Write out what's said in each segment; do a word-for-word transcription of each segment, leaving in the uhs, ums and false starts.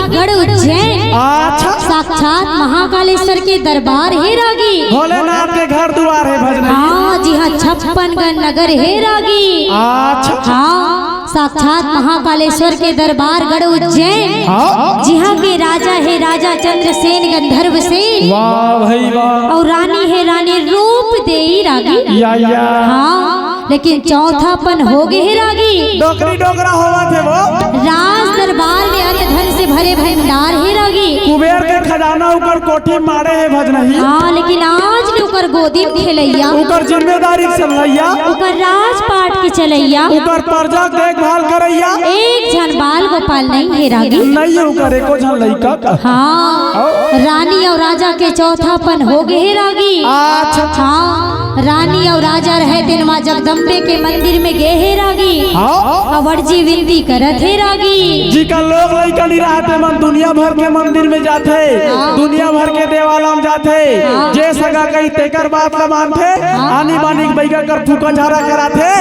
गढ़ उज्जैन। अच्छा। साक्षात महाकालेश्वर के दरबार हे रागी। भोलेनाथ के घर दुआर हे भजन। हाँ जी हाँ, छप्पन गण नगर हे रागी। अच्छा। हाँ, साक्षात महाकालेश्वर के दरबार गढ़ उज्जैन। हाँ। जिहाँ के राजा हे राजा चंद्रसेन गंधर्व सेन। वाह भाई वाह। अउ रानी हे रानी रूप देई रागी। या या। हाँ, लेकिन चौथापन हो गे हे रागी। डोकरी डोकरा होवत हे वो। राज दरबार में अन्न धन से भरे भंडार हे रागी। कुबेर के खजाना ओकर कोठी माड़े हे भजनही। हाँ, लेकिन आज ले ओकर गोदी में खेलैया। ओकर जिम्मेदारी के संभलैया। ओकर राजपाट के चलैया। ओकर प्रजा के देखभाल करैया। एक झन बाल गोपाल नहीं हे रागी। नहीं हे ओकर एको झन लइका। हाँ, रानी अउ राजा के चौथापन हो गे हे रागी। अच्छा। हाँ, रानी अउ राजा रहे तेन माँ जगदम्बे के मंदिर में गे हे रागी। हाँ। अउ अर्जी विनती करत हे रागी। जिकर लोग लइका नहीं रहते मन दुनिया भर के मंदिर में जाथे, हाँ। दुनिया भर के देवाला में जाथे, हाँ। जे सगा कही तेकर बात ला मानथे, हाँ। आनी बानी के बइगा कर फूका झारा कराथे।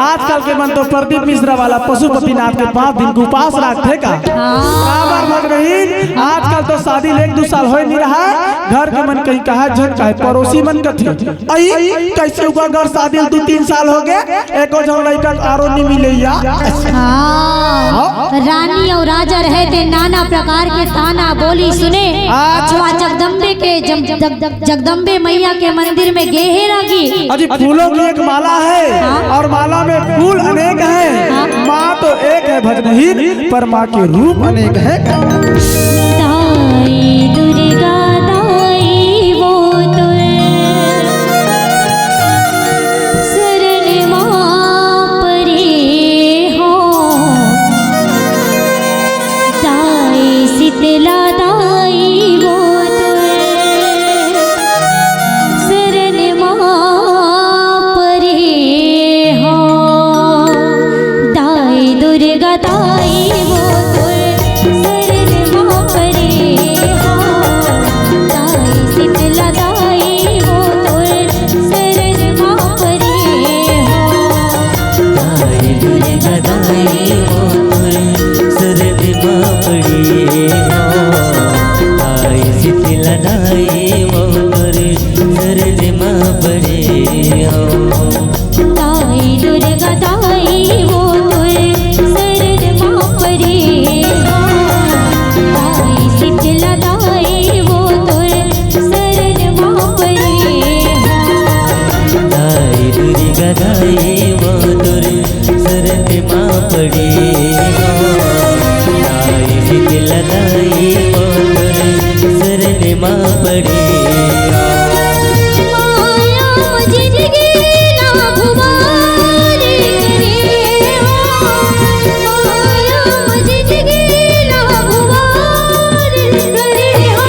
आजकल के मन तो प्रदीप मिश्रा वाला पशुपतिनाथ के पाँच दिन के उपास राखथे का। हाँ। काबर भजनहीन, आजकल तो शादी ले एक दू साल होय नहीं रहा, घर के मन कहीं कहा झन काहे पड़ोसी मन कथे, "अई, कैसे हुआ घर शादी दू तीन साल हो गए, एको झन लइका आरो नहीं मिले या।" हाँ। रानी अउ राजा रहे ते नाना प्रकार के ताना बोली सुने। अच्छा। अउ जगदम्बे के जग-, जग-, जगदम्बे मैया के मंदिर में गे हे रागी। अजी फूलों की एक माला है हाँ। और माला में फूल अनेक हैं। हाँ। माँ तो एक है भजनहीन, पर माँ के रूप अनेक हैं। दाई दुर्गा दाई वो तो शरण माँ परे हो। दाई शीतला दाई वो तो शरण माँ परे हो। दाई दुर्गा दाई वो तो शरण माँ परे हो। दाई शीतला दाई वो तो शरण माँ परे हो। दाई दुर्गा दाई वो तो शरण माँ परे हो। दाई शीतला दाई वो तो शरण माँ परे हो। दाई दुर्गा दाई वो तो शरण माँ परे हो। दाई शीतला दाई वो तो शरण माँ परे हो। दाई दुर्गा दाई वो तो शरण माँ परे हो। दाई शीतला दाई वो तो शरण माँ परे हो। माया जिंदगी ना खुमारी करे हो। माया जिंदगी ना खुमारी करे हो।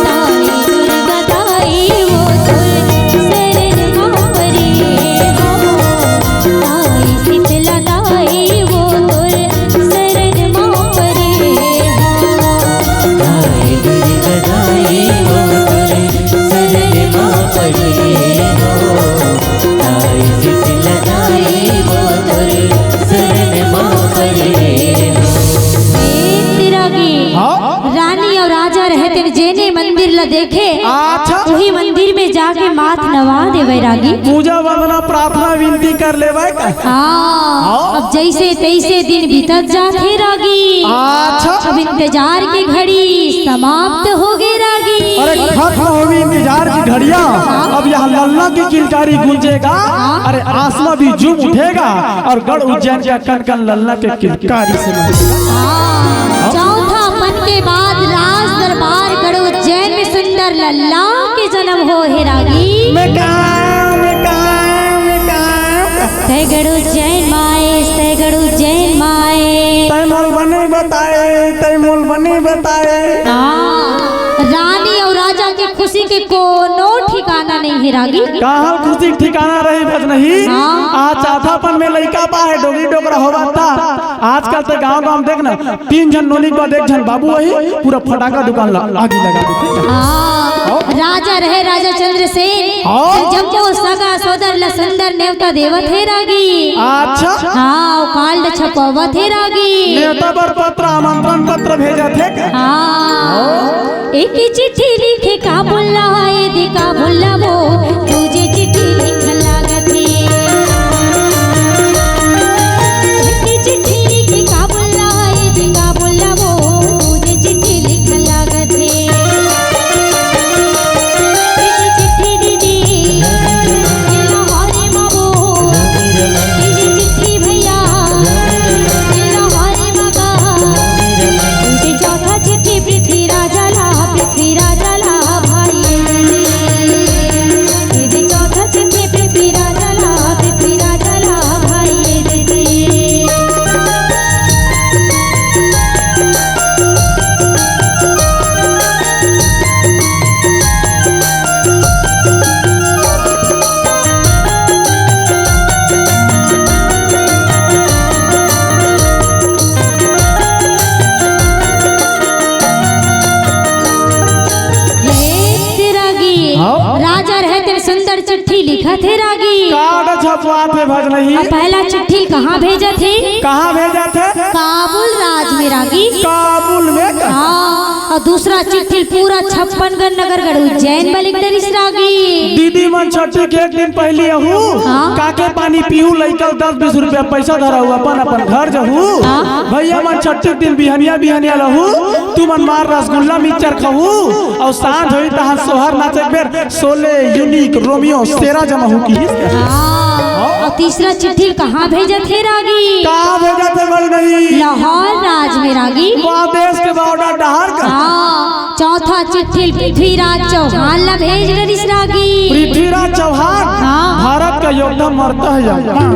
दाई, दाई दुर्गा दाई वो तो शरण माँ परे हो। दाई शीतला दाई वो तो शरण माँ परे हो। दाई दुर्गा दाई वो तो शरण माँ परे हो। दाई शीतला दाई वो तो शरण माँ परे हो। ए, तेरा की हाँ? रानी अउ राजा रहे तेन जेने मंदिर ला देखे, अच्छा। उही मंदिर में जाके माथ नवा देवे रागी। पूजा वंदना प्रार्थना विनती कर लेवे। हाँ, अब जैसे तैसे दिन बीतत जात हे रागी। अच्छा। अब इंतजार के घड़ी समाप्त हो गे रागी। अरे खत्म हो गई इंतजार की घड़िया, अब यहाँ ललना की किलकारी गूंजेगा। अरे आसमां भी झूम उठेगा और गढ़ उज्जैन का कन कन ललना के किलकारी से महकेगा। हाँ, चौथापन के बाद राज दरबार गढ़ उज्जैन में सुंदर लल्ला के जन्म हो हे रागी। मैं कहाँ, मैं कहाँ, मैं कहाँ? तै गढ़ उज्जैन माए, तै गढ़ उज्जैन माए। तै मोल बने बताए, तै मोल बने बताए। हाँ, रानी अउ राजा के खुशी के कोनो ठिकाना नहीं हे रागी। कहाँ खुशी के ठिकाना रही भजनही? हाँ। आज चौथापन में लइका पाए, डोगरी डोकरा होवत था। आजकल तो गाँव गाँव देख ना, तीन झन नोनी के बाद एक झन बाबू वही पूरा फटाका दुकान ला आगी लगा देथे। हाँ, राजा रहे राजा चंद्रसेन, हाँ। जम्मो सगा सोदर ला सुंदर नेवता देवत हे रागी। अच्छा। हाँ, कार्ड छपवत हे रागी। नेवता बर पत्र, आमंत्रण पत्र भेजत हे का? हाँ। एक चिट्ठी लिखे का बोला, ये दे का बोला वो, तुझे चिट्ठी लिख लागत हे। एक चिट्ठी लिखे का बोला, ये दे का बोला वो, तुझे चिट्ठी लिख लागत हे। एक चिट्ठी दीदी, ये लाहौरी मा वो, ये चिट्ठी भैया, ये लाहौरी मा का, ये चौथा चिट्ठी पृथ्वीराज ला, पृथ्वीराज ला भाई। ये चौथा चिट्ठी पृथ्वीराज ला, पृथ्वीराज ला भाई। ये तेरा गीत। हाँ। राजा रहे तेरे सुंदर चिट्ठी लिखत हे रागी। कार्ड छपवात हे भजनही। अब पहला चिट्ठी कहाँ भेजत हे? कहाँ भेजत हे? काबुल राज में रागी। काबुल में का? हाँ, अउ दूसरा चिट्ठी पूरा छप्पन गढ़ नगर गढ़ उज्जैन मा लिख डरिस रागी। दीदी मन छट्ठी के एक दिन पहिली आहू, हाँ। काके पानी पीहू, लइका दस बीस रुपया पैसा धराहू, अपन अपन घर जाहू। हाँ। भैया मन छट्ठी के दिन बिहनिया बिहनिया लहू, तुमन मार रसगुल्ला मिक्सचर खाहू, अउ सांझ होही तहाँ सोहर नाचे के बेर शोले, यूनिक, रोमियो, शेरा जमाहू किहिस। हाँ। अउ तीसरा चिट्ठी कहाँ भेजत हे रागी? कहाँ भेजत हे भजनही? लाहौर राज में रागी। वाह, देश के बॉर्डर डहर का। हाँ। चौथा चिट्ठी पृथ्वीराज चौहान ला भेज डरिस रागी। पृथ्वीराज चौहान, हाँ। भारत का योद्धा मरता है या हाँ।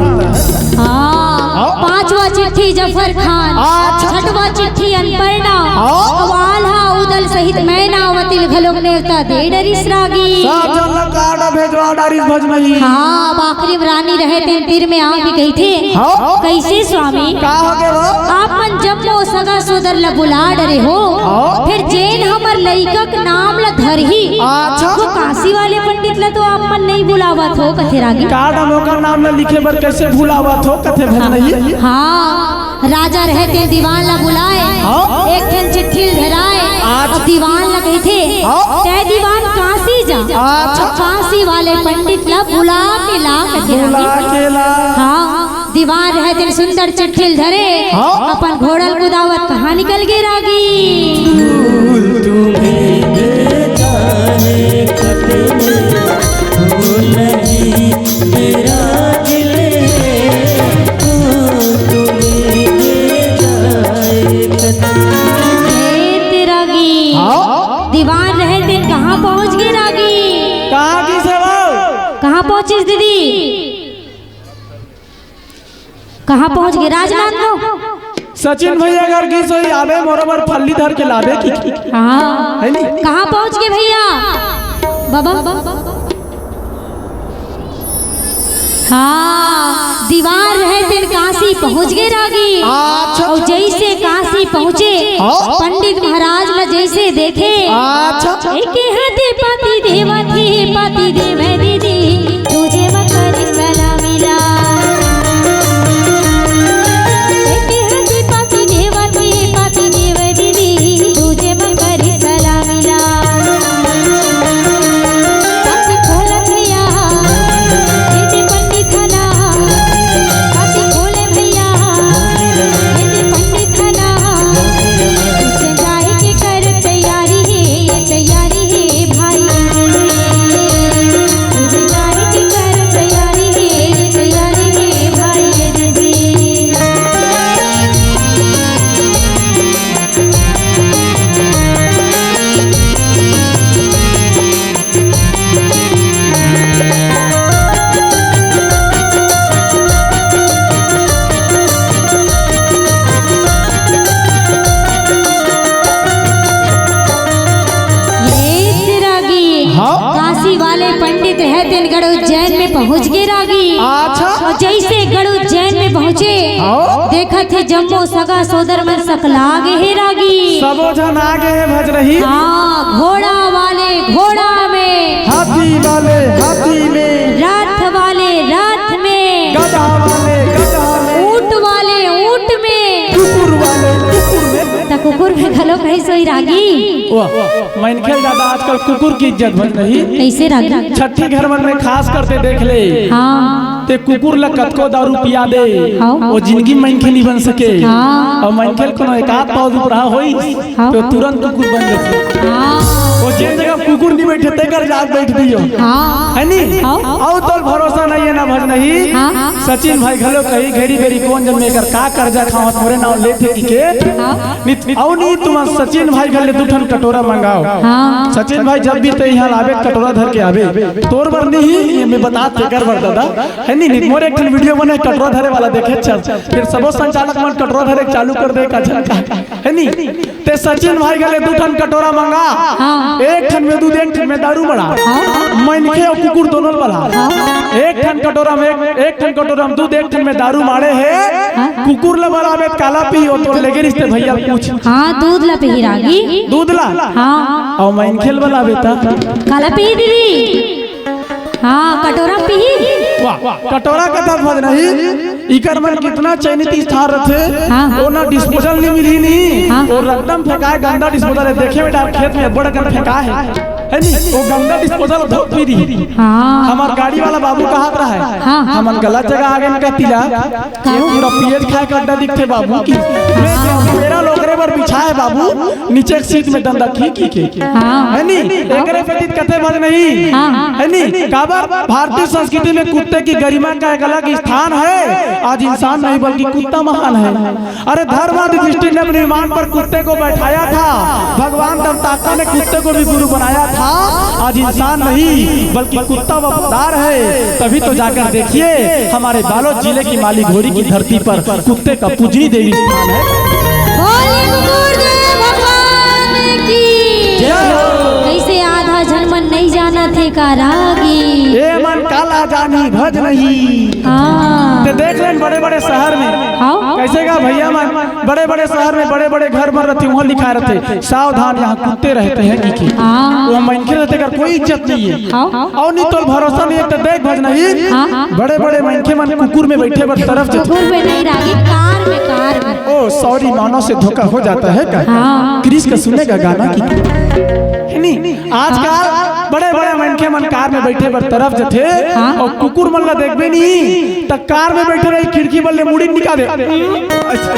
हाँ। पांचवा चिट्ठी जफर खान, अच्छा। छठवा चिट्ठी अनपर्णा, हाँ। अउ आल्हा उदल सहित मैनावती ल घलोक नेवता दे डरिस रागी। सब झन ला कार्ड भेजवा डारिस भजनही। हाँ, अब आखिरी में रानी रहे तेन तीर में आके कहिथे, हाँ। कइसे स्वामी? का हो गे वो? आप मन जम्मो सगा सोदर ला बुला डरे हो, हाँ। फेर जेन हमर लइका के नाम ला धरही, अच्छा। वो काशी वाले पंडित ला तो आप मन नइ बुलावत हो, कथे रागी। कार्ड म ओकर नाम ला लिखे बर कइसे भुलावत हो, कथे भजनही। हाँ। राजा रहे तेन दीवान ला बुलाए, हाँ। एक ठन चिट्ठी ल धराए, अच्छा। अब दीवान ला कहिथे, हाँ। तैं दीवान काशी जा, अच्छा। अब काशी वाले पंडित ला बुला के ला, कथे बुला रागी। के ला। हाँ, दीवान रहे तेन सुंदर चिट्ठी ल धरे, हाँ। अपन घोड़ा ल कुदावत कहाँ निकल गे रागी। फूल तुम्हें भेजा है खत में, वो नहीं मेरा दिल है, फूल तुम्हें भेजा है खत में। हे तेरा गीत। हाँ। दीवान रहे तेन कहाँ पहुँच गे रागी? कहाँ गिस हे वो? कहाँ पहुँचिस दीदी? कहाँ पहुँच गे राजनांदगांव? सचिन भैया घर गिस होही, आबे मोरो बर फल्ली धर के लाबे कि। हाँ। है नी? कहाँ पहुँच गे भैया? बाबा? हाँ, दीवान रहे तेन काशी पहुँच गे रागी। अच्छा। अउ जइसे काशी पहुँचे, हाँ। पंडित महाराज ला जइसे देखे, अच्छा। एके हाथे पाती देवत हे, पाती देवे दीदी, तुझे मकर सलामी ला। एके हाथे पाती देवत हे, पाती देवे दीदी, तुझे मकर सलामी ला। पाती खोलत भैया, ए दे पंडित हला, पाती खोले भैया, ए दे पंडित हला। जाए के कर तैयारी हे, ये तैयारी हे भाई। जाए के कर तैयारी हे, ये तैयारी हे भाई। ये तेरा गीत। हाँ। काशी वाले पंडित रहे तेन गढ़ उज्जैन में पहुंच गे रागी। अच्छा। अउ जइसे गढ़ उज्जैन में पहुंचे, हाँ। देखत हे जम्मो सगा सोदर मन सकला गे हे रागी। सबो झन आ गे हे भजनही। हाँ, घोड़ा वाले घोड़ा में। हाथी वाले हाथी में। रथ वाले रथ में। गधा वाले गधा में। ऊंट वाले ऊंट में। कुकुर वाले कुकुर में। त कुकुर में घलो कहीं सोई रागी। वाह, मनखे ल ज्यादा आजकल कुकुर के इज्जत भजनही। कइसे रागी? छट्ठी घर मन में खास करते देख ले। हाँ। ते कुकुर ल कतको दारू पिया दे, हाँ। वो जिंदगी में मनखे नहीं बन सके। हाँ। अउ मनखे ल कोनो एकाध पाव दुपरहा होई, हाँ। तो तुरंत कुकुर बन जाथे। हाँ। वो जेन जगह कुकुर नहीं बैठे, तेकर जात बैठ दियो। हाँ। है नी? हाँ। अउ तोल भरोसा नहीं है ना भजनही। हाँ। सचिन भाई घलो कही, घेरी बेरी कोन जन में एकर का कर्जा खावत, मोरे नाव लेथे कि के। हाँ। नित-, अउ नी तुमन सचिन भाई घर ले दू ठन कटोरा मंगाओ। हाँ। सचिन भाई जब भी ते इहाँ आबे, कटोरा धर के आबे। तोर बर नहीं, ये मैं बता तेकर बर दादा। है नी, नी, मोर एक ठन वीडियो बने कटोरा धरे वाला देखे चल। फिर सबो संचालक मन कटोरा धरे चालू कर दे का झन का। है नी? ते सचिन भाई घर ले दू ठन कटोरा मंगा। हाँ। एक ठन में दूध, एक ठन में दारू मड़ा। हाँ। मनखे अउ कुकुर दोनों ल बला। हाँ। एक ठन कटोरा में, एक ठन कटोरा में दूध, एक ठन में दारू माड़े हे। हाँ। कुकुर ल बलाबे त काला पीही, ओ तोर लेगे रिहिस ते भैया पूछ। हाँ, दूध ला पीही रागी। दूध ला? हाँ। अउ मनखे ल बलाबे त? काला पीही दीदी। हाँ, कटोरा पीही। वाह, कटोरा कथा भजनही। इकर मन कितना चयनित स्थान रथे, हाँ। वो ना डिस्पोजल नहीं मिली नहीं, हाँ। और रकदम फेंकाए गंदा डिस्पोजल हे, देखे में डार खेत में बड़ अकन फेंकाए हे, है नी? वो गंदा डिस्पोजल धोती रही। हाँ। हमार गाड़ी वाला बाबू कहत रहा है, हाँ। हमन गलत जगह आ गए इनका तिला, का? ये पूरा पियत खाए का अड्डा दिखथे बाबू की। मैं हाँ। मेरा लोकरे बर बिछाए बाबू, नीचे के सीट में दंदा खी खी के। हाँ। है नी? एकरे सेती कथे भजनही। हाँ। है नी? काबर? भारतीय संस्कृति में कुत्ते की गरिमा का एक अलग स्थान है। आज इंसान नहीं बल्कि कुत्ता महान है। अरे धर्म आदि दृष्टि ने अपने विमान पर कुत्ते को बैठाया था। भगवान दंतात्मा ने कुत्ते को भी गुरु बनाया था। आज इंसान नहीं बल्कि कुत्ता वफादार है। तभी तो जाकर देखिए हमारे बालोद जिले की माली घोरी की धरती पर कुत्ते का पूजनी देवी स्थान है। बोलिए कुकुर देव भगवान की। जय हो। कइसे आधा झन मन नहीं जानत हे का रागी? ए मन काला जानी भजनही। हाँ। ते देख लेन बड़े-बड़े शहर में। हाँ। कइसे का भैया मन, बड़े-बड़े शहर में बड़े-बड़े घर बर रथे, उहाँ लिखाए रथे, "सावधान, यहाँ कुत्ते रहते हैं" की के। हाँ। वो मनखे रथे कर कोई इज्जत नहीं है। हाँ। अउ नहीं तो भरोसा नहीं है तो देख भजनही। हाँ। बड़े-बड़े मनखे मन कुकुर में बैठे बर तरफ जथे। कुकुर में नहीं रागी, कार में, कार में। ओ सॉरी, मानव से धोखा हो जाता है का? हाँ। क्रिस का सुनेगा गाना की। है नी? आजकल बड़े-बड़े मनखे मन कार में बैठे बर तरफ जथे हाँ। अउ कुकुर मन ला देखबे नहीं त कार में बैठे रही, खिड़की बल्ले मुड़ी निकाले। अच्छा।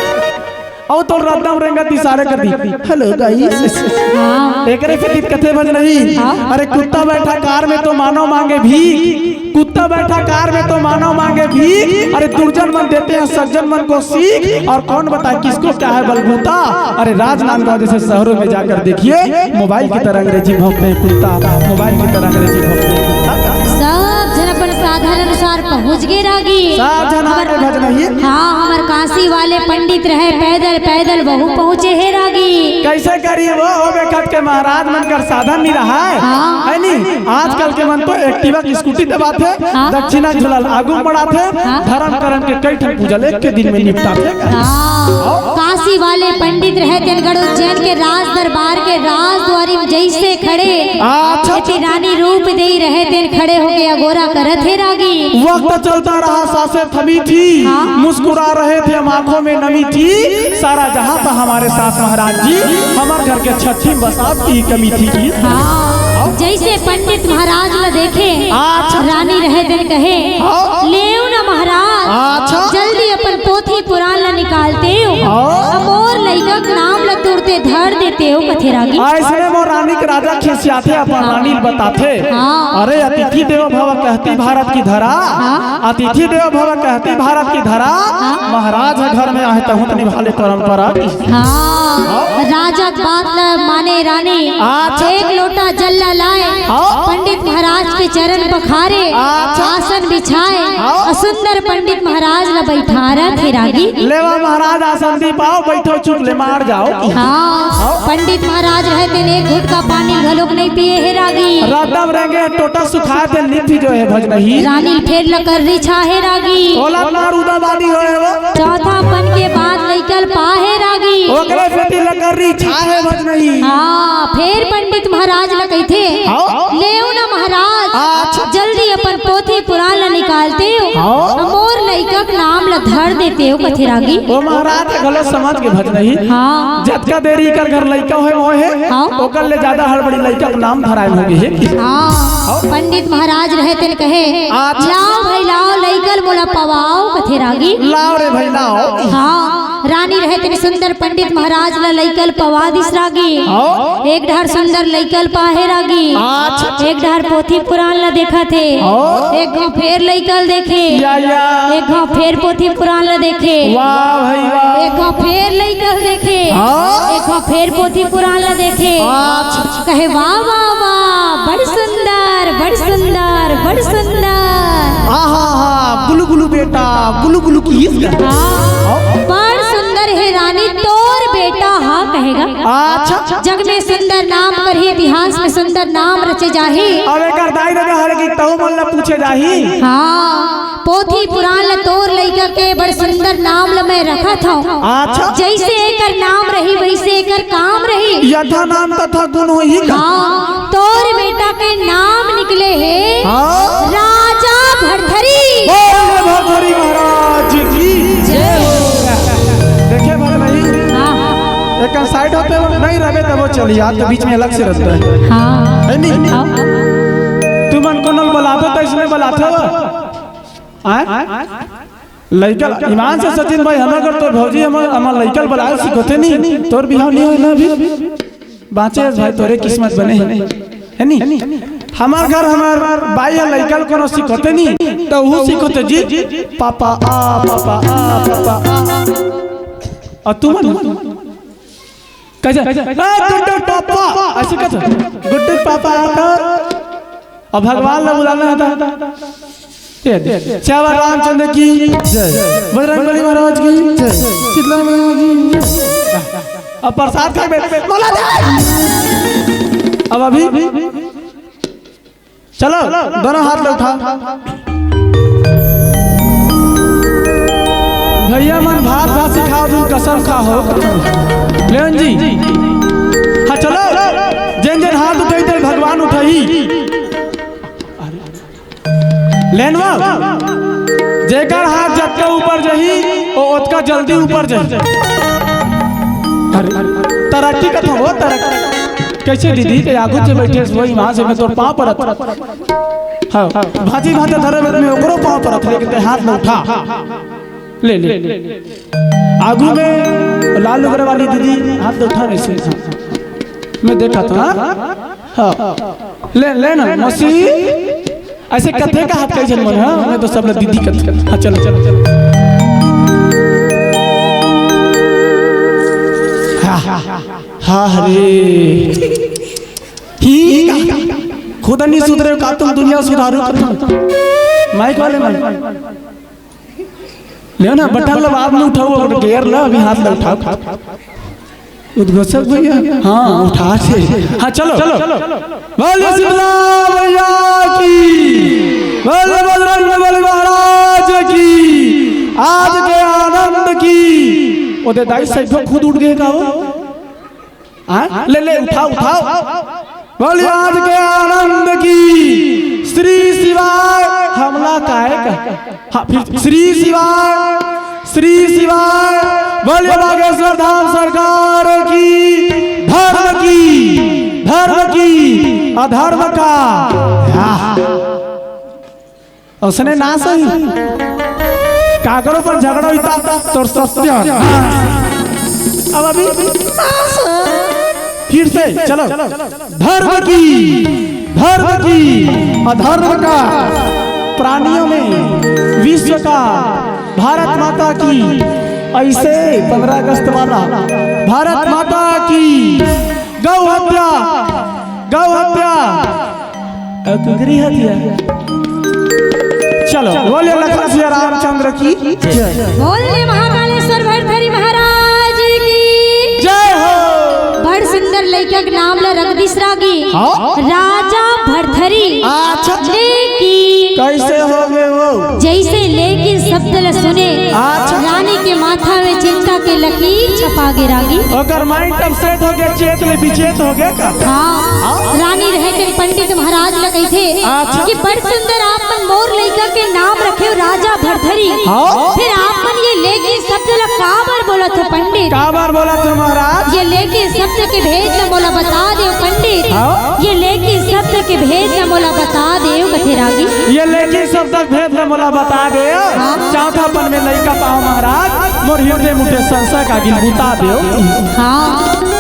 अउ तोर रद्दा म रेंगत इशारे कर दी, "Hello guys।" हाँ। एकरे सेती कथे भजनही। हाँ। अरे कुत्ता बैठा कार में तो मानव मांगे भीख, कुत्ता बैठा कार में तो मानव मांगे भीख। अरे दुर्जन मन देते हैं सज्जन मन को सीख, और कौन बताए किसको क्या है बलबूता। अरे राजनांदगांव जैसे शहरों में जाकर देखिए, मोबाइल की तरह अंग्रेजी भौंकते हैं कुत्ता, मोबाइल की तरह अंग्रेजी भौंकते हैं कुत्ता। सब झन अपन साधन अनुसार पहुंच गे रागी। सब झन आगे हमर भजनही। हाँ, हमर काशी वाले पंडित रहे पैदल, पैदल वहू पहुँचे हे रागी। कइसे करी वो, हो बेखत के महाराज मन कर साधन नहीं रहा है, हाँ। है नी? आजकल के मन तो Activa की स्कूटी दबाथे, हाँ। दक्षिणा झुलल आगू बढ़ाथे, हाँ। धर्म करम के कई ठन पूजा ले एक के दिन में निपटाथे। हाँ। काशी वाले पंडित रहे तेन गड़ उज्जैन के राज दरबार के राजद्वारी में जैसे खड़े, अच्छा। एती रानी रूप देई रहे तेन खड़े होके अगोरा करत हे रागी। वक्त चलता रहा, सांसें थमी थी, हाँ। मुस्कुरा रहे थे, हम आंखों में नमी थी। सारा जहां था हमारे साथ महाराज जी, हमारे घर के छठी में बस आपकी ही कमी थी। हाँ। जैसे पंडित महाराज ल देखे, अच्छा। रानी रहे तेन कहे, हाँ। "लेव ना महाराज, अच्छा। जल्दी अपन पोथी पुराण ल निकालते हो, हाँ। अउ मोर लइका के नाम ल तुरते धर देते हो," कथे रागी। अइसने मोर रानी के राजा खिसियाथे, अपन हाँ। रानी ल बताथे। हाँ। अरे अतिथि देवो भव कहती भारत की धरा, हाँ। अतिथि देवो भव कहती भारत की धरा, हाँ। महाराज ह घर में आहे तहूं त निभा ले परंपरा की। हाँ, राजा के बात ल माने रानी, अच्छा। एक लोटा जल ल लाए, हाँ। पंडित महाराज के चरण पखारे, अच्छा। आसन बिछाए, हाँ। अउ सुंदर पंडित महाराज ल बैठारत हे रागी। लेवा महाराज आसन दी पाओ, बैठो चुप ले मार जाओ। हाँ, पंडित महाराज रहे तेन एक घुटका पानी घलोक नहीं पिए हे रागी। रद्दा म रेंगे टोटा सुखाए तेन निथी जो है भजनही। रानी फेर लकर्री छाहे रागी। ओला मार उदा बानी होए वो। चौथापन के बाद लइका ल पाहे रागी। ओकरे सेती लकर्री छाहे भजनही। हाँ, फेर पंडित महाराज ल कहिथे, हाँ। "लेव ना महाराज, अच्छा। जल्दी अपन पोथी पुराण ल निकालते हो। हाँ। अउ मोर लइका के नाम ल धर देते हो कथे रागी। ओ महाराज के घलो समझ के भज नहीं। हाँ। जतका देरी कर घर लइका होय, वो हे। हाँ। ओकर ले ज्यादा हड़बड़ी लइका के नाम धराए में होगे हे। हाँ। पंडित महाराज रहे तेन कहे, अच्छा। लाओ भाई लाओ, लइका ल मोला पवाओ कथे रागी। लाओ रे भाई लाओ। हाँ। रानी रहे तेन सुंदर पंडित महाराज ला लइका ल पवा दिस रागी। हाँ। एक डहर सुंदर लइका ल पाहे रागी। अच्छा। एक डहर पोथी पुराण ला देखत हे। हाँ। एक घाव फेर लइका ल देखे। या, या। एक घाव फेर पोथी पुराण ला देखे। वाह भाई वाह। एक घाव फेर लइका ल देखे। हाँ। एक घाव फेर पोथी पुराण ला देखे। अच्छा। कहे, "वाह, वाह, वाह, बड़ सुंदर, बड़ सुंदर, बड़ सुंदर।" आहा हा, गुलु गुलु बेटा, गुलु गुलु की हाँ। बड़ सुंदर हे रानी, तोर बेटा हा कहेगा। अच्छा। जग में सुंदर नाम करही, इतिहास में सुंदर नाम रचे जाही। अब एकर दाई ददा हर की तहु मन ला पूछे जाही। हाँ। पोथी पुराण ल तोर लइका के बड़ सुंदर नाम ल मैं रखत हौं। अच्छा। जइसे एकर नाम रही, वइसे एकर काम रही। यथा नाम तथा गुण होही का? हाँ, तोर बेटा के नाम निकले हे हाँ। राजा भरथरी। बोल रे भरथरी महाराज की जय हो। देखे भर नहीं। हाँ। एक साइड होते हो, नहीं रहे तब वो चली यार, तो बीच में अलग से रहता है। हाँ। है नहीं? हाँ। तुमन कोनो ल बलाथो त इसने बलाथो। आय? लइका ल, ईमान से सचिन भाई, हमर घर तोर भौजी, हमर, हमर लइका ल बलाए सिखोथे नहीं, तोर बिहाव नहीं होय ना अभी। बाँचे हस भाई, तोरे किस्मत बने हे, है नी? हमर घर, हमर बाई ह लइका ल कोनो सिखोथे नहीं, त उहू सिखोथे जी, पापा आ, पापा आ, पापा आ। अउ तुमन? कइसे? ए, गुड्डू पापा, अइसे कइसे? गुड्डू पापा आ तो। अब भगवान ला बुलाना हे तो। ये दे। श्यावर रामचंद्र की जय। बजरंग बली महाराज की जय। शीतला मैया की जय। अब प्रसाद खाए में बोला दे। अब अभी चलो, दोनों हाथ ल उठा। भइया मन भात भात सिखाओ, तुम कसम खाओ। लेवन जी, हाँ चलो, जेन जेन हाथ उठाही तेन भगवान उठाही। लेनवा, जेकर हाथ जतका ऊपर जाही, वो ओतका जल्दी ऊपर जाही। अरे, तरक्की कथा हो, तरक्की। कइसे दीदी, ते आगू से बइठे हस, वही वहाँ से मैं तोर पाँव परत। हाँ, भाजी भात धरे में ओकरो पाँव परत, लेकिन ते हाथ ल उठा। ले, ले, ले। आगू में लाल लुगरा वाली दीदी हाथ ल उठा रही थी। मैं देखा था, हाँ? हाँ। ले, ले ना, मौसी। अइसे कथे का हाथ कई झन मन, हाँ? मैं तो सब ल दीदी कथे। हाँ, चलो, चलो, चलो। हाँ, हाँ, हाँ, हाँ, हरे। ही का? खुद नहीं सुधरे हो का तुम दुनिया सुधारो का तुम? माइक वाले मन। लेव ना, बटन ल बाद में उठाओ, अउ गेयर ल अभी हाथ ल उठाओ। उद्घोषक भइया, हाँ, उठा से। हाँ, चलो। बोलिए शीतला मैया की, बोलिए बजरंग बली महाराज की, आज के आनंद की। ओ दे दाई, सइठो खुद उठ गे का हो? हाँ? ले, ले, उठाओ, उठाओ। बोलिए आज के आनंद की। श्री शिवाय। हमला काय का? हाँ, फिर श्री शिवाय, श्री शिवाय। बोलिए बागेश्वर धाम सरकार की, धर्म की, धर्म की, अधर्म का। हाँ। उसने ना सही। काकरो पर झगड़ा होता तोर सत्य। अब अभी ना सही। फिर से चलो। धर्म की, धर्म की, अधर्म का, प्राणियों में विश्व का, भारत माता की, अइसे पंद्रह अगस्त वाला, भारत माता की, गौ हत्या, गौ हत्या, अ, कुकरी हत्या। चलो, बोलिए लखन सिया रामचंद्र की जय। बोलिए महाकालेश्वर भरथरी महाराज की जय हो। बड़ सुंदर लइका के नाम ल रख दिस रागी। हाँ। राजा भरथरी। अच्छा। लेकिन कइसे हो गे वो? जइसे लेकिन शब्द ल सुने, अच्छा। रानी के माथा में चिंता के लकीर छपा गे रागी। ओकर mind upset हो गया, चेत ले विचेत हो गया का? हाँ। हाँ। रानी रहे तेन पंडित महाराज ल कहिथे अच्छा। कि बड़ सुंदर आप मन मोर लइका के नाम रखे हो राजा भरथरी। हाँ। फिर आप मन ये लेकिन शब्द ल काबर बोलत हो पंडित? काबर बोलत हो महाराज? ये लेकिन शब्द के भेद ल मोला बता देव पंडित। हाँ। ये लेकिन शब्द के भेद ल मोला बता देव कथे रागी। ये लेकिन शब्द के भेद ल मोला बता देव। हाँ। चौथापन में लइका पाव महाराज, मोर हृदय मुठे संशय का गिल बुता देव। हाँ,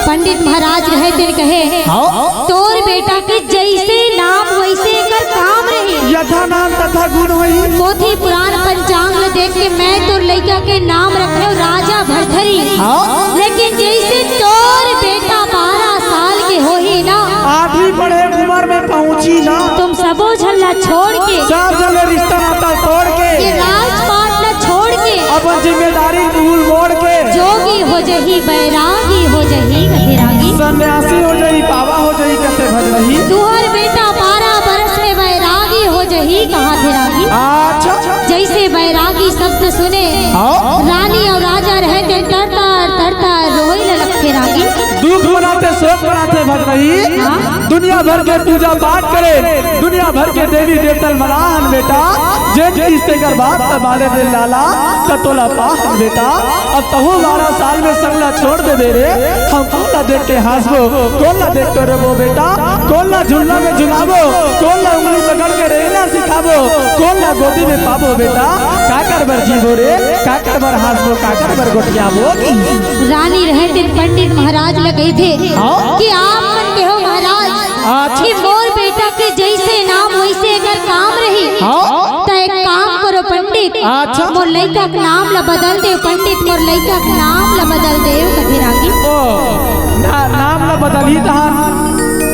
पंडित महाराज रहे तेन कहे, हाँ। तोर बेटा के जैसे नाम वैसे एकर काम रही। यथा नाम तथा गुण होई। पोथी पुराण पंचांग ल देख के मैं तोर लइका के नाम रखे राजा भरथरी। हाँ। लेकिन जैसे तोर बेटा बारह साल के होही ना, आठवीं पढ़े उम्र में पहुंची ना, तुम सबो झन ला छोड़ के, सब झन ले रिश्ता नाता तोड़ के, ये राजपाट ला छोड़ के, अपन जिम्मेदारी भूल मोड़ के, जोगी हो जही, बैरागी हो जही, कथे रागी। सन्यासी हो जही, बाबा हो जही, कथे भजनही। तुहर बेटा बारह बरस में बैरागी हो जही, कहा थे रागी। अच्छा। जैसे बैरागी शब्द सुने, हाँ। रानी और राजा रहे तेन तर तर, तर तर रोई ल लगथे रागी। दुख मनाथे, शोक मनाथे भजनही। हाँ। दुनिया भर के पूजा पाठ करे, दुनिया भर के देवी देवता ल मनाहन बेटा, जेन किस तेकर बात त बाले दे लाला, त तोला पाहन बेटा। अब तहु बारह साल में संग ला छोड़ देबे रे, हम कोन ला देख के हंसबो, कोन ला देख के रोबो बेटा, कोन ला झुलना में झुलाबो, कोन ला उंगली पकड़ के रेंगना सिखाबो, कोन ला गोदी में पाबो बेटा, काकर बर जीबो रे, काकर बर हंसबो, काकर बर गोठियाबो की। रानी रहे तेन पंडित महाराज ल कहिथे हाँ। कि आप मन के हो महाराज अच्छा। कि मोर बेटा के जैसे नाम वैसे अगर काम रही हाँ। त एक काम करो पंडित, अच्छा। मोर लइका के नाम ल बदल देव पंडित, मोर लइका के नाम ल बदल देव कथे रागी। ओ, ना, नाम ल बदलही तहार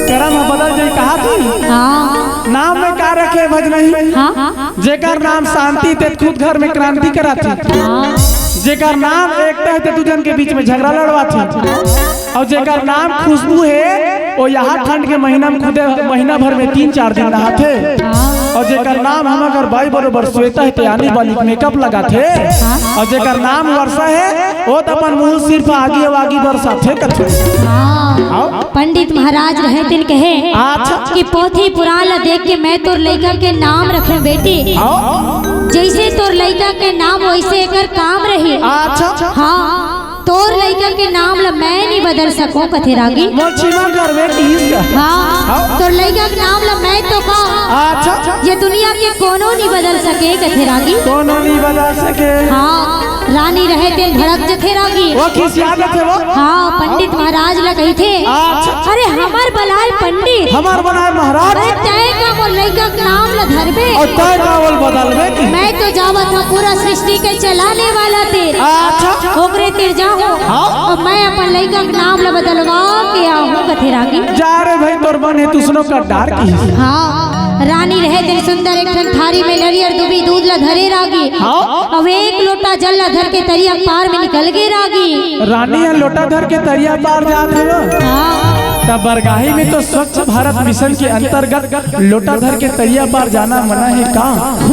करम ह बदल जाई कहा थी। हाँ। नाम में का रखे भजनही? हाँ। जेकर नाम शांति ते खुद घर में क्रांति कराथे। हाँ। जेकर नाम एकता हे ते दू झन के बीच में झगड़ा लड़वाथे। और जेकर नाम खुशबू हे, वो यहाँ ठंड के महीना में खुदे महीना भर में तीन चार दिन नहाथे। हाँ। और जेकर नाम हम अगर बाई बरोबर श्वेता हे ते आनी बानी मेकअप लगाथे। हाँ। और जेकर नाम वर्षा हे, वो तो अपन मुंह सिर्फ आगी और आगी बरसाथे कथे। हाँ। हाँ। पंडित महाराज रहे तेन कहे अच्छा। कि पोथी पुराण ला देख के मैं तोर लइका के नाम रखे बेटी। हाँ। जैसे तोर लइका के नाम वैसे एकर काम रही। अच्छा। हाँ, तोर लइका के नाम ला मैं नहीं बदल सकूं कथे रागी। मोर छीमा करबे किहिस का। हाँ, हाँ। तोर लइका के नाम ला मैं तो का अच्छा। ये दुनिया के कोनो नहीं बदल सके कथे रागी। कोनो नहीं बदल सके। हाँ, रानी रहे तेन भड़क जथे रागी। वो खिसिया जथे वो। हाँ, पंडित महाराज ला कहिथे। अच्छा। अरे हमर बलाय पंडित। हमर बलाय महाराज। अरे तय का मोर लइका के नाम ला धरबे। और तय का बोल बदलबे की। मैं तो जावत हूँ पूरा सृष्टि के चलाने वाला तेर। अच्छा। ओकरे तेर जाहूँ। हाँ। और मैं अपन लइका के नाम ला बदलवा के आहूँ कथे रागी। जा रे भाई तोर मन हे तू सुनो कर डार की। हाँ। रानी रहे तेन सुंदर एक ठन थारी में नरियर दुबी दूध ला धरे रागी। हाँ। अब एक लोटा जल ला धर के तरिया पार में निकल गे रागी। रानी ह लोटा धर के तरिया पार जात हे वो। हाँ। तब बरगाही में तो स्वच्छ भारत मिशन के अंतर्गत लोटा धर के तरिया पार जाना मना हे का?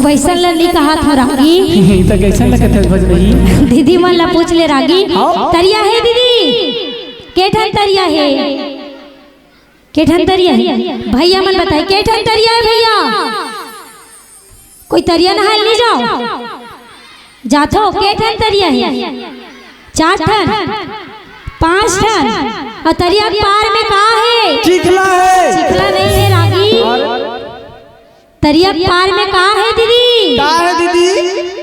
वैसन ला नहीं कहा था रागी। तो कैसन लगत है भजनही? दीदी मन ला पूछ ले रागी। हाँ। तरिया हे दीदी? के ठन तरिया हे? के ठन तरिया हे? भैया मन बताए, के ठन तरिया हे भैया? कोई तरिया नहाए नहीं जाओ? जाथो, के ठन तरिया हे? चार ठन? पांच ठन? और तरिया के पार में का हे? चिखला हे। चिखला नहीं हे रागी। तरिया के पार में का हे दीदी? का हे दीदी?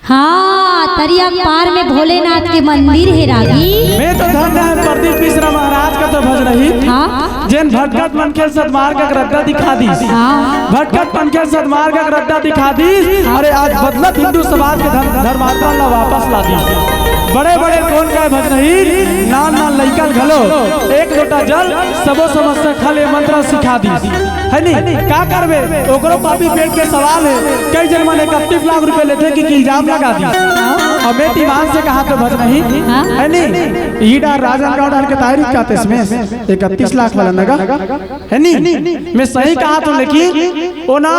हाँ, तरिया पार में भोलेनाथ के मंदिर हे रागी। मैं तो धन्य है प्रदीप मिश्रा महाराज का तो भजनही। हाँ। जेन भटकत मनखे सदमार्ग का रद्दा दिखा दीस। हाँ। भटकत मनखे सदमार्ग का रद्दा दिखा दीस। अरे आज बदलत हिंदू समाज के धर्म, धर्मात्रा ला वापस ला दीस। बड़े बड़े कोन का भजनही, नान नान लइका घलो एक लोटा जल सबो समस्या खले मंत्र सिखा दीस। है नी? का करबे? ओकरो पापी पेट के सवाल हे। कई झन मन इकतीस लाख रुपए लेथे कि, कि इल्जाम लगा दी। अउ मैं ईमान से कहा तो भजनही। हाँ। है नी? ई डार राजनांदगांव डार के तारीख का तेस में इकतीस लाख वाला नगा। है नी? मैं सही कहा तो लेकिन ओ ना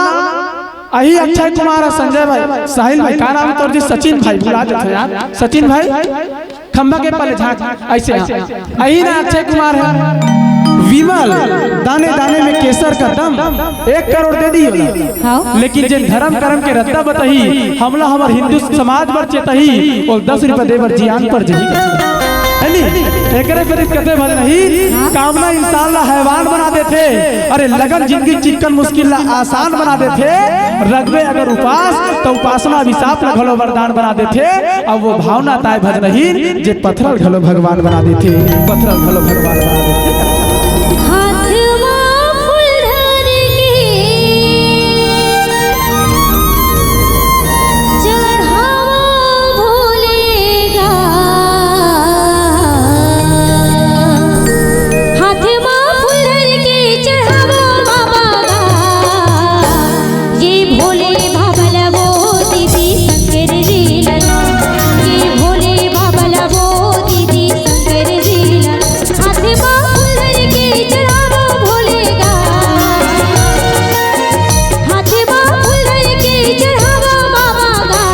अही अक्षय कुमार और संजय भाई, साहिल भाई, का नाम तोर जी? सचिन भाई, भुला जाथे यार। सचिन भाई, खंभा के पले झांक, ऐसे हाँ। अही ना अक्षय कुमार है। विमल, दाने दाने में केसर का दम, एक करोड़ दे दी होला। हाँ। लेकिन जेन धर्म कर्म के रद्दा बताही, हमला हमर हिंदू समाज बर चेताही, वो दस रुपया दे बर जियान पर जही। है नी? एकरे करीब कथे भजन ही, कामना इंसान ला हैवान बना देथे। अरे लगन जिंदगी चिक्कन मुश्किल ला आसान बना देथे। रखबे अगर उपास, तो उपासना अभिशाप ला घलो वरदान बना देथे। अब वो भावना ताय भजन ही, जे पथरल घलो भगवान बना देथे, पथरल घलो भगवान बना देथे। हाथ मा फूल धर के चढ़ावा भोले गा। हाथ मा फूल धर के चढ़ावा बाबा गा। ये भोले बाबा ला वो दीदी शंकर जी ला। ये भोले बाबा ला वो दीदी शंकर जी ला। हाथ मा फूल धर के चढ़ावा भोले गा। हाथ मा फूल धर के चढ़ावा बाबा गा।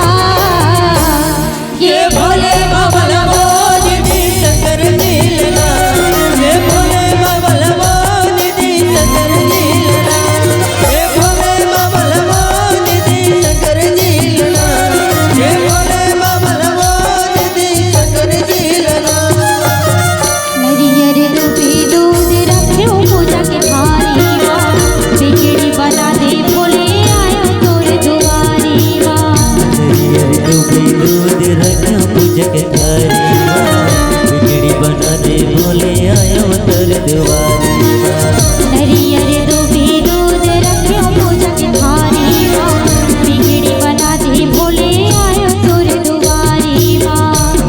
ये भोले बाबा ला वो दीदी शंकर जी ला। ये भोले बाबा ला वो दीदी शंकर जी ला। ये भोले बाबा ला वो दीदी शंकर जी ला। ये भोले बाबा ला वो दीदी शंकर जी ला। नरियर दूबी दूध रख्यो पूजा के थारी मा, बिगड़ी बना दे भोले आयो तोर दुआरी मा। नरियर दूबी दूध रख्यो पूजा के थारी मा, बिगड़ी बना दे भोले आयो तोर दुआरी मा। नरियर दूबी दूध रख्यो पूजा के थारी मा, बिगड़ी बना दे भोले आयो तोर दुआरी मा।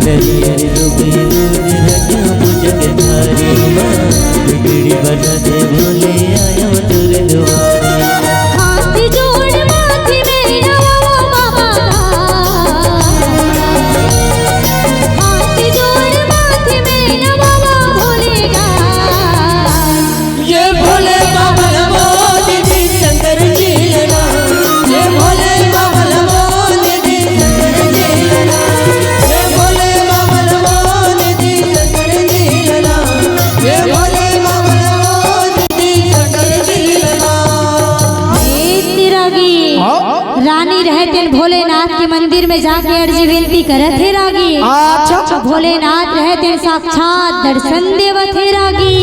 नरियर दूबी दूध रख्यो पूजा के थारी मा, बिगड़ी बना दे भोले आयो तोर दुआरी मा। हाथ जोड़ माथे में नवावा बाबा गा। हाथ जोड़ माथे में नवावा भोले गा। ये भोले बाबा ला वो दीदी शंकर जी ला। ये भोले बाबा ला वो दीदी शंकर जी ला। ये भोले बाबा ला वो दीदी शंकर जी ला। ये भोले बाबा ला वो दीदी शंकर जी ला। ए तेरा गी। हाँ? रानी रहे तेन भोलेनाथ के मंदिर में जाके अर्जी विनती करत हे रागी। अच्छा। भोलेनाथ रहे तेन साक्षात दर्शन देवत हे रागी।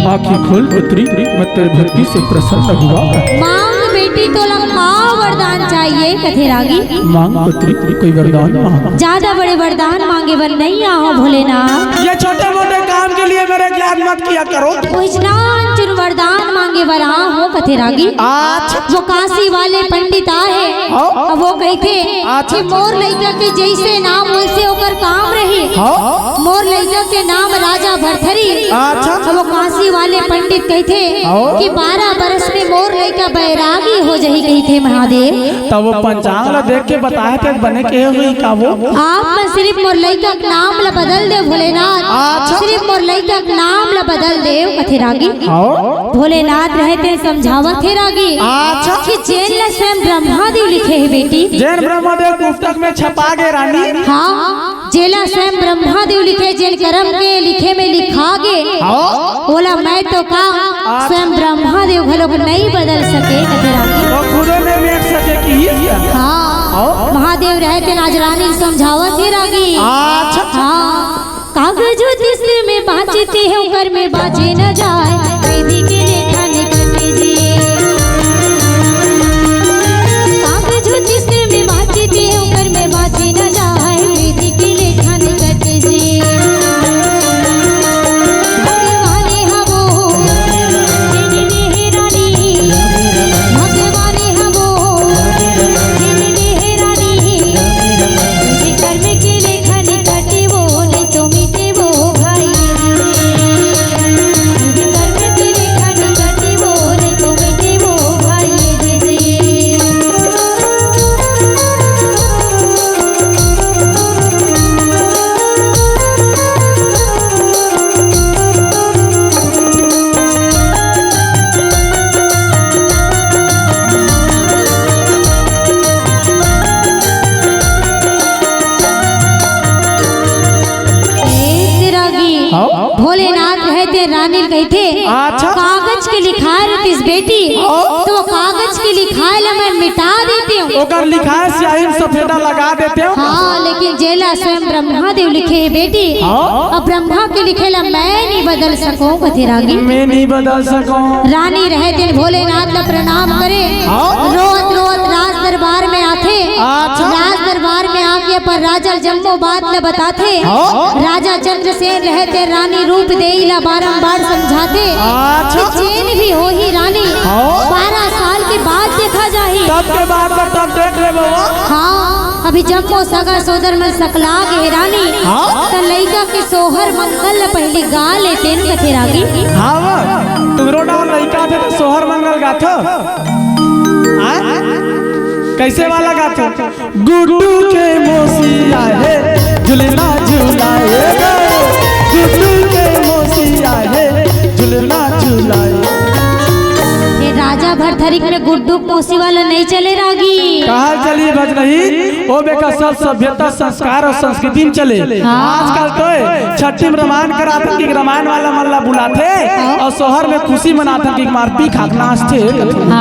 आँखी खोल पुत्री, मैं तेरी भक्ति से प्रसन्न हुआ। मांग बेटी तोला का वरदान चाहिए कथे रागी। मांग पुत्री, कोई वरदान मांग। ज्यादा बड़े वरदान मांगे बर नहीं आहो भोलेनाथ। ये छोटे मोटे काम के लिए मेरे ज्ञान मत किया करो। कुछ ना चुन वरदान मांगे बर आहो कथे रागी। अच्छा। वो काशी वाले पंडित आहे। हाँ। अब वो कहिथे अच्छा। कि मोर लइका के जइसे नाम वइसे ओकर काम रही। हाँ। मोर लइका के नाम राजा भरथरी। अच्छा। अब वो काशी वाले पंडित कहिथे हाँ। कि बारह बरस में मोर लइका बैरागी हो जही कहिथे महादेव। तब वो पंचांग ला देख के बताए थे बने के हुई का वो? आप मन सिर्फ मोर लइका के नाम ला बदल दे भोलेनाथ। अच्छा। सिर्फ मोर लइका के नाम ला बदल दे कथे रागी। हाँ। भोलेनाथ रहे तेन समझावत हे रागी अच्छा। कि जेन ला स्वयं ब्रह्मा देव लिखे हे बेटी। जेन ब्रह्मा देव पुस्तक में छपा गे रानी। हाँ, जेला स्वयं ब्रह्मा देव लिखे, जेन करम के लिखे में लिखा गे, हाँ। ओला मैं तो का अच्छा। स्वयं ब्रह्मा देव घलोक नहीं बदल सके कथे रागी। वो खुदे में मेट सके कि हाँ। हाँ। महादेव रहे तेन आज रानी समझावत हे रागी। अच्छा। हाँ। कागज ज्योतिष में बाँचे ते हे, ओकर में बाँचे न जाय। विधि के लेखा निकट जी। कागज ज्योतिष में बाँचे ते हे, ओकर में बाँचे न जाय। विधि के लेखा निकट जी। भगवान हवो, हे रानी। भगवान हवो, हे रानी। विधि कर्म के लेखा निकट वो, नहीं तो मिटे वो भाई। विधि कर्म ते रानी ल कहिथे, अच्छा। कागज के लिखाय रहितिस बेटी, हाँ। तो वो कागज के लिखाय ल मैं मिटा देतेंव। ओकर लिखाय स्याही म सफेदा लगा देतेंव। हाँ, लेकिन जेला स्वयं ब्रह्मा देव लिखे हे बेटी, हाँ। अब ब्रह्मा के लिखे ल मैं नइ बदल सकंव कथे रागी। मैं नइ बदल सकंव। रानी रहे तेन भोलेनाथ ल प्रणाम करे, हाँ। रोवत रोवत राज दरबार में आथे। अच्छा। राज दरबार में आके अपन राजा ल जम्मो बात ल बताथे। हाँ। राजा चंद्रसेन रहे ते रानी रूप देई ला बारंबार समझाथे अच्छा। कि जेन भी होही रानी, हाँ। बारह साल के बाद देखा जाही। तब के बाद में तब देख ले बउआ। हाँ, अभी जम्मो सगा सोदर मन सकला गे हे रानी। हाँ। त लइका के सोहर मंगल ल पहिली गा लेतेन कथे रागी। हाँ वो, तुमरो डाहर लइका थे त सोहर मंगल गाथो। आय? कइसे वाला गाथो? गुड्डू के मौसी आए, झुलना झुलाए रे। गुड्डू के मौसी आए, झुलना झुलाए। ये राजा भरथरी में गुड्डू के मौसी वाला नइ चले रागी। कहाँ चली भजनही? ओ बेटा, सब सभ्यता, संस्कार अउ संस्कृति म चले। हाँ। आजकल तो ए छट्ठी म रामायण कराथन कि रामायण वाला मन ला बुलाथे हाँ। अउ सोहर में खुशी मनाथन कि मार पी खा के नाचथे। हाँ।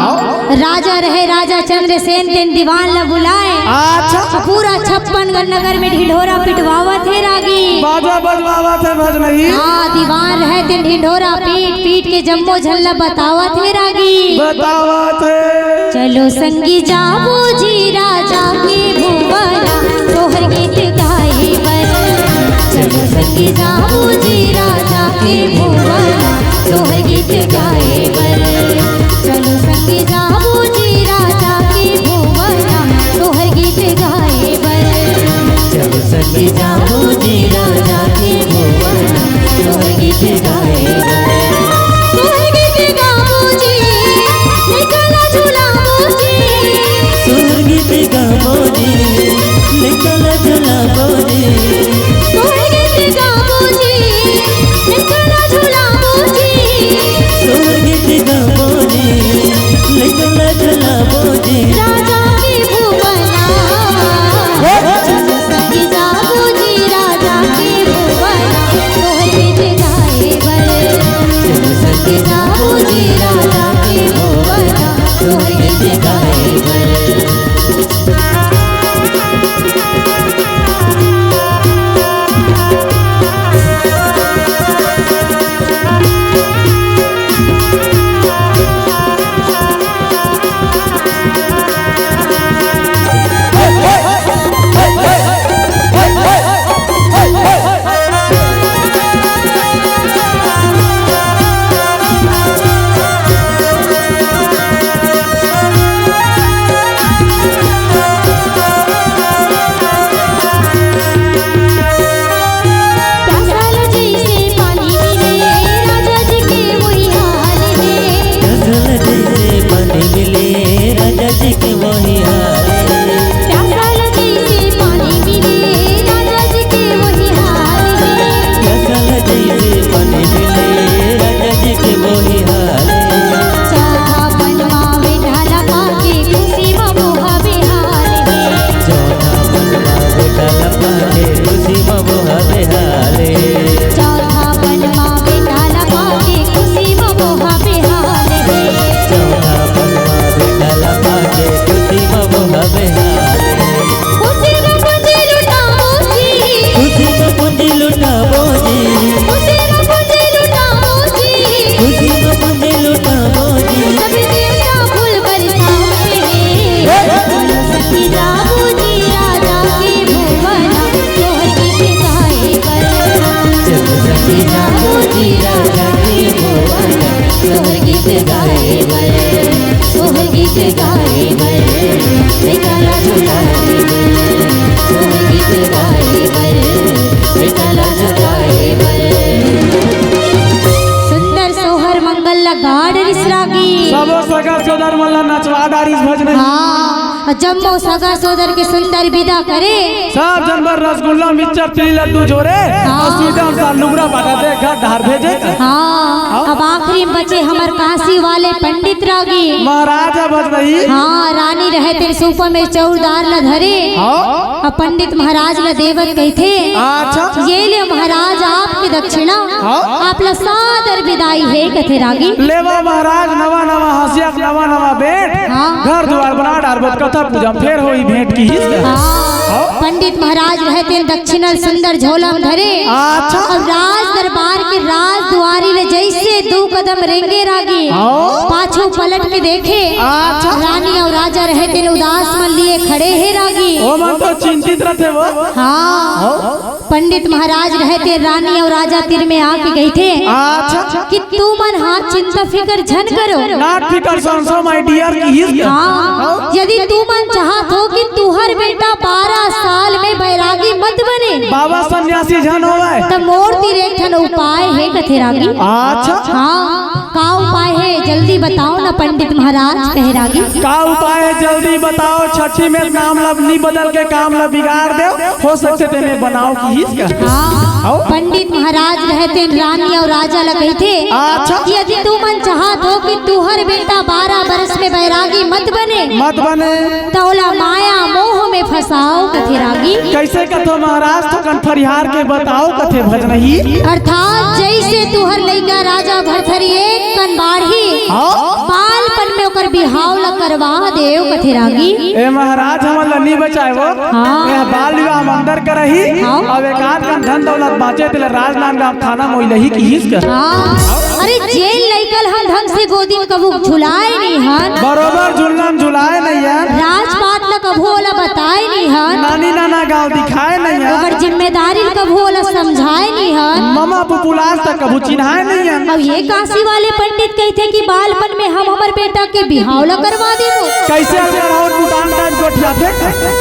हाँ। राजा रहे राजा चंद्रसेन तेन दीवान ला बुलाए। अच्छा। पूरा छप्पन गढ़ नगर में ढिंढोरा पिटवावत हे रागी। बाजा बजवावत हे भजनही। हाँ, दीवान रहे तेन ढिंढोरा पीट पीट के जम्मो झन ला बतावत हे रागी। बतावत हे। चलो संगी जाबो जी राजा के भुवना, सोहर गीत गाए बर। चलो संगी जाबो जी राजा के भुवना, सोहर गीत गाए बर। चलो संगी जाबो जी राजा के भुवना, सोहर गीत गाए बर। चलो संगी जाबो जी राजा के भुवना, सोहर गीत गाए बर। सोहर गीत गाबो जी, लइका ला झुलाबो जी। सोहर गीत गाबो जी, लइका ला झुलाबो जी। सोहर गीत गाबो जी, लइका ला झुलाबो जी। सोहर गीत गाबो जी, लइका ला झुलाबो जी। राजा के भुवना। संगी जाबो जी राजा के भुवना, सोहर गीत गाए बर। संगी जाबो जी राजा के भुवना, सोहर गीत गाए बर। प्यासल जइसे पानी मिले, राजा जी के वही हाल हे। प्यासल जइसे पानी मिले, राजा जी के वही हाल हे। प्यासल जइसे पानी मिले, राजा जी के वही हाल हे। प्यासल जइसे पानी मिले, राजा जी के वही हाल हे। चौथा पनमा बेटा ला पाके, खुशी म मोहा बेहाल हे। चौथा पनमा बेटा ला पाके, खुशी म मोहा बेहाल हे। चौथा पनमा बेटा ला पाके, खुशी म मोहा बेहाल हे। चौथा पनमा बेटा ला पाके, खुशी म मोहा बेहाल हे। खुशी म पूंजी लुटाबो जी। खुशी म पूंजी लुटाबो जी। खुशी म पूंजी लुटाबो जी। खुशी म पूंजी लुटाबो जी। सब देवता फूल बरसावत हे। चलो संगी जाबो जी राजा के भुवना, सोहर गीत गाए बर। चलो संगी जाबो जी राजा के भुवना, सोहर गीत गाए बर। सोहर गीत गाए बर, लइका ला झुलाए बर। सोहर गीत गाए बर, लइका ला झुलाए बर। सुंदर सोहर मंगल ला गा डरिस रागी। सबो सगा सोदर मन ला नचवा डारिस भजनही। हाँ, जम्मो सगा सोदर के सुंदर विदा करे। सब झन बर रसगुल्ला, मिक्सचर, तिली, लड्डू जोरे, हाँ। अउ सीधा अनुसार लुगरा बाटा दे घर डहर भेजे। हाँ, हाँ। अब आखिरी बचे हमर काशी वाले पंडित रागी। महाराज अब बच रही। हाँ, रानी रहे तेन सूपा में चौरदार ल धरे। हाँ। अब पंडित महाराज ल देवत कहिथे। अच्छा। ये ले महाराज आपके दक्षिणा। हाँ। आप ल सादर बिदाई हे कथे रागी। लेवा महाराज, नवा नवा हंसिया, नवा नवा बेट। हाँ। घर दुआर बना डारबो, कथा पूजा फेर होई भेंट किहिस। हाँ। हाँ। पंडित महाराज रहे तेन दक्षिणा ल सुंदर झोला में धरे। अच्छा। अउ राज दरबार के राज दुआरी ले जइसे दू कदम रेंगे रागी, हाँ। पाछू पलट के देखे। अच्छा। रानी अउ राजा रहे तेन उदास मन लिए खड़े हे रागी। ओ मन तो चिंतित रथे वो। हाँ। हाँ। पंडित महाराज रहे तेन रानी अउ राजा तीर में आके कहिथे। अच्छा। कि तुमन हा चिंता फिकर झन करो। Not फिकर, संसो my dear किहिस। हाँ, यदि तुमन चाहत हो कि तुहर बेटा बारह साल में बैरागी मत बने, बाबा सन्यासी झन होवय। त मोर तीर एक ठन उपाय हे कथे रागी। अच्छा। हाँ, का उपाय हे जल्दी बताओ ना पंडित महाराज कहे रागी। का उपाय हे जल्दी बताओ, छठी में नाम ला नी बदल के काम ला बिगाड़ देव, हो सकथे तेने बनाव किहिस का। हाँ, हाँ। पंडित महाराज रहे तेन रानी अउ राजा ला कहिथे। अच्छा। कि यदि तुमन चाहत हो कि तुहर बेटा बारह बरस में बैरागी मत बने, मत बने। त ओला माया मोह में फंसाव कथे रागी। कइसे कथो महाराज, थोकन फरियार के बताव कथे भजनही। अर्थात जइसे तुहर लइका राजा भरथरी एक कन बाढ़ही, हाँ। बालपन में ओकर बिहाव ला करवा देव कथे रागी। ए महाराज, हमन ला नी बचाय वो। हाँ। ए बाल विवाह मंदर करही। हाँ। अब एक आध कन धन दौलत बांचे तेला राजनांदगांव थाना मोइलही किहिस का। हाँ। अरे जेन लइका ल हम ढंग से गोदी में कभू झुलाय नी हन। बरोबर झुलना में झुलाय नहीं हन। राजपाट ला कभू ओला बताय नी हन। नानी नाना गांव दिखाय नहीं हन। ओकर जिम्मेदारी ला कभू ओला समझाय नी हन। ममा पुपुलास तक कभू चिन्हाय नहीं हन। अब ये काशी वाले पंडित कहिथे कि बालपन में हम हमर बेटा के बिहाव ला करवा देबो। कइसे अगर और भूटान टाइप गोठियाथे?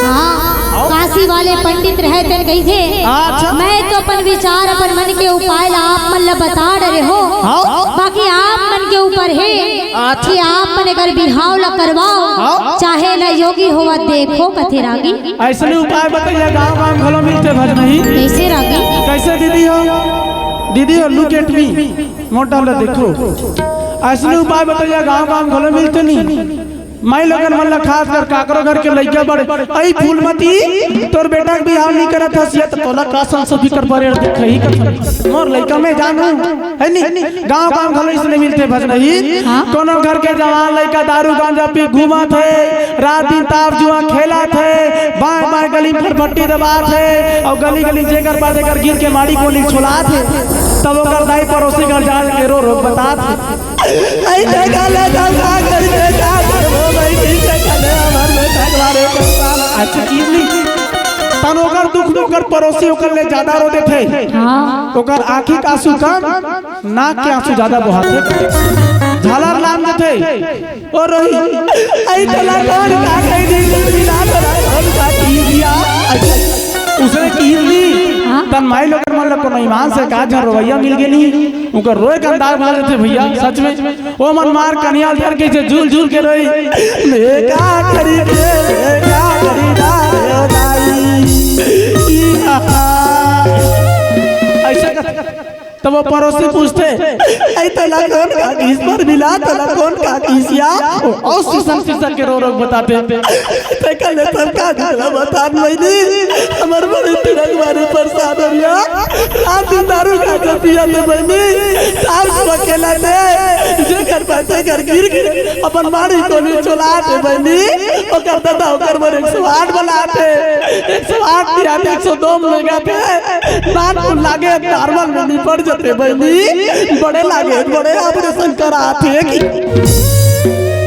हाँ, काशी वाले पंडित रहे तेन कहिथे। अच्छा। मैं तो अपन विचार, अपन मन के उपाय ला आप मन ला बता डरे हो। हाँ। बाकी आप मन के ऊपर हे अच्छा। कि आप मन एकर बिहाव ला करवाओ, हाँ। चाहे ला योगी होवत देखो कथे रागी। अइसने उपाय बतइया गांव गांव घलो मिलथे भजनही। कइसे रागी? कइसे दीदी हो? दीदी हो, look at me। मोटा ला देखो। अइसने उपाय बतइया गांव गांव घलो मिलथे नी। माई लोगन मन ला खास कर काकरो घर के लइका बड़े, "अई फूलमती, तोर बेटा के बिहाव नी करत हस, ये त तोला का संसो फिकर परे दिखही कथन। मोर लइका में जानू, हे नी?" गांव गांव घलो अइसने मिलथे भजनही। हाँ। कोनो घर के जवान लइका दारू गांजा पी घूमत हे, रात दिन ताप जुआ खेलत हे, बाएं बाएं गली में फटफटी दबात हे, अउ गली गली जेकर पास एकर गिर के माड़ी कोनी छोलात हे, तब ओकर दाई पड़ोसी घर जा के रो रो बतात हे। अई देखा ले, का करी, का करबो भाई, ठीक से कले हमर बेटा के बारे में। अच्छा, किहिस नी, तन ओकर दुख में ओकर पड़ोसी ओकर ले जादा रो देथे। हाँ। ओकर आँखी के आंसू कम, नाक के आंसू जादा बोहाथे। झालर लान देथे। ओ रोही, अई तोला कोन का कहि दिस, बिना तोला कोन का किहिस या? अइसने किहिस नी, हाँ। तन माई लोगन मन ला कोनो ईमान से का झन रोवइया मिल गे नी। उनकर रोए के अंदाज बना देथे भइया, सच में। ओ मन मार कनिया ल धर के जे झूल झूल के रोई। मैं का करी रे, मैं का करी रे, ओ दाई। ई हा। अइसे कर, तब वो पड़ोसी पूछथे, "अई तोला कोन का किहिस परमिला, तोला कोन का किहिस या?" ओ, अउ सिसक सिसक के रो रो के बताथे। तेकर ले सरकार जितना बता बहिनी, हमर बड़े तिरक मारे परेशान हो रिया। रात दिन दारू खा के पिया थे बहिनी, सास को अकेला थे, जेकर पाते घर गिर गिर, अपन माड़ी कोनी चोला थे बहिनी, ओकर दादा ओकर बर एक सौ आठ बला थे, एक सौ आठ दिया थे, एक सौ दो में लगा थे, नान को लागे normal में निपट जते बहिनी, बड़े लागे, बड़े operation करा थे कि।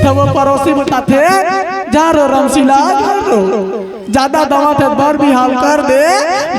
तब वो पड़ोसी बताथे, जा रो रमशीला, जा रो। जादा दवा ते बर बिहाव कर दे,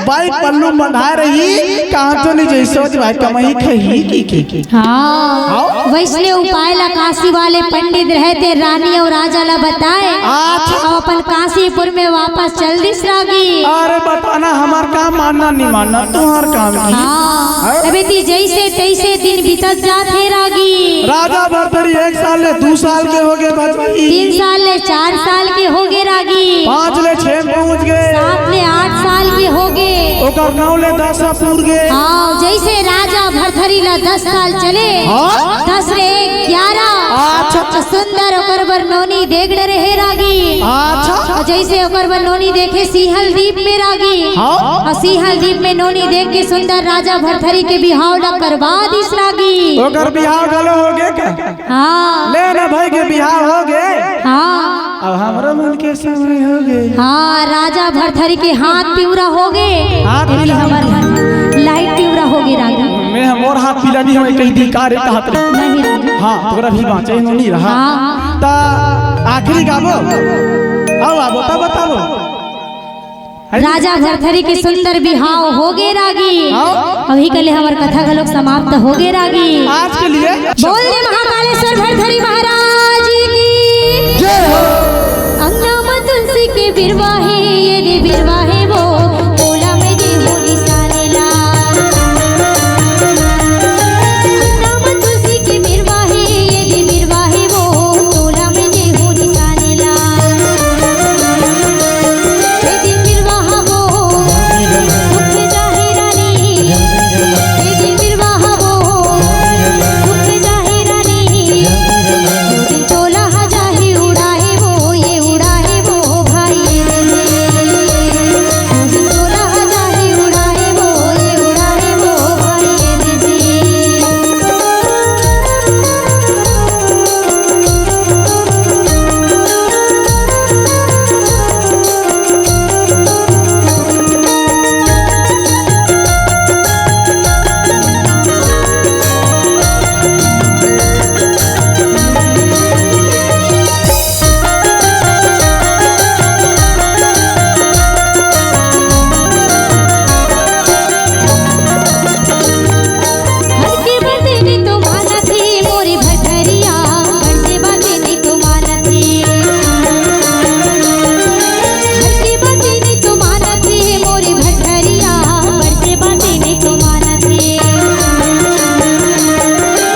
बाई पल्लू बंधाय रही, कहाँ तो नहीं जइसे हो भाई कमाई खही की, की, की। हाँ, हाँ। वइसने उपाय ला काशी वाले पंडित रहे तेन रानी अउ राजा ला बताय। अच्छा। अउ अपन काशीपुर में वापस चल दिस रागी। अरे बताना हमार काम मानना नहीं मानना, तुम्हार काम की। हाँ। हाँ। अबे ती जइसे तइसे दिन बीतत जात हे रागी। राजा भरथरी एक साल ले दू साल के हो गे भरथरी। तीन साल ले चार साल के हो गे रागी। पाँच ले छह में पहुंच गे। सात ले आठ साल के हो गे। ओकर नौ ले दस ह पूर गे। हाँ, जइसे राजा भरथरी ला दस साल चले। हाँ। दस ले सुंदर ओकर बर नोनी देख डरे हे रागी। अच्छा। अउ जइसे ओकर बर नोनी देखे सिंहल दीप में रागी। हाँ। अउ सिंहल दीप में नोनी देख के सुंदर राजा भरथरी के बिहाव ला करवा दिस रागी। ओकर बिहाव घलो होगे का? हाँ। ले ना भाई के बिहाव होगे। हाँ। अब हमरो मन के समय होगे। हाँ, राजा भरथरी के हाथ पिवरा होगे। हाथ अभी पीला। हमर लाइट पिवरा होगे रागी। मैं, मोर हाथ पीला नहीं होय, कहीं दी का रे कहत रहे। नहीं रागी। हाँ, तोरा भी बाँचे नोनी रहा। हाँ। त आखिरी गाबो। आओ, आबो, तब बताबो। अरे। राजा भरथरी के सुंदर बिहाव होगे रागी। हाँ। अभी कले हमर कथा घलोक समाप्त होगे रागी। आज के लिए। बोल दे महाकालेश्वर भरथरी महाराज की। जय हो। अंगना म तुलसी के बिरवा हे, ये दे बिरवा हे वो, तोला में दे हो निशाने ला। अंगना म तुलसी के बिरवा हे, ये दे बिरवा हे वो, तोला में दे हो निशाने ला। ये दे बिरवा हा वो, सुख जाहे रानी। ये दे बिरवा हा वो, सुख जाहे रानी। तोला हा जाही उड़ाहे वो, ये उड़ाहे वो भाई रे। तोला हा जाही उड़ाहे वो, ये उड़ाहे वो भाई रे। हर के बदे में तो मानत हे मोरे भरथरिया, बड़े बदे में तो मानत हे। हर के बदे में तो मानत हे मोरे भरथरिया, बड़े बदे में तो मानत हे।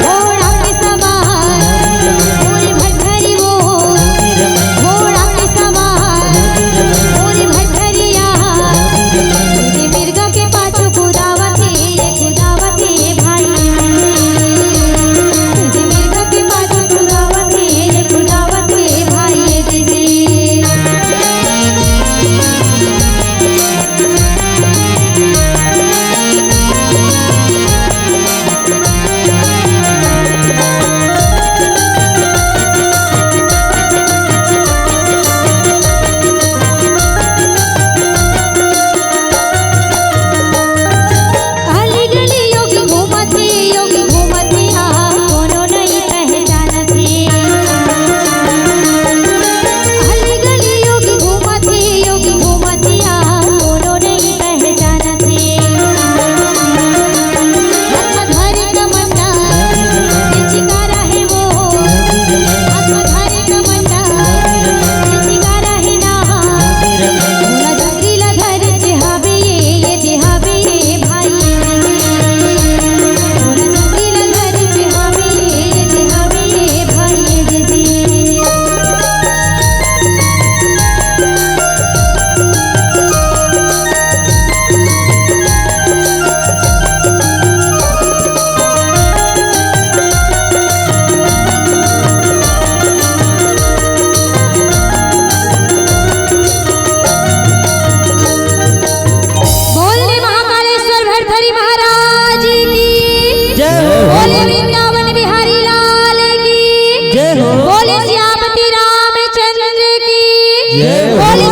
घोड़ा के सवार मोरे भरथरी वो, घोड़ा के सवार मोरे भरथरिया। ये मिर्गा के पाछू कुदावत हे, ये कुदावत हे भाई। ये मिर्गा के पाछू कुदावत हे, ये कुदावत हे भाई, ये दीदी। अली गली योगी घूमत हे, योगी घूमत हे, आ कोनो नइ पहचानत हे। अली गली योगी घूमत हे, योगी घूमत हे, आ कोनो नइ पहचानत हे। हाथ धरे कमंडल, चिकारा हे वो। हाथ धरे कमंडल, चिकारा हे ना। मोला जबरी ला धरे चिहावे ये, ये चिहावे ये भाई। मोला जबरी ला धरे चिहावे ये, ये चिहावे ये भाई, ये जी। बोल दे महाकालेश्वर भरथरी महाराज की। जय हो। बोले वृंदावन बिहारी लाल की। जय हो। बोले सियापति रामचंद्र की। जय हो। बोले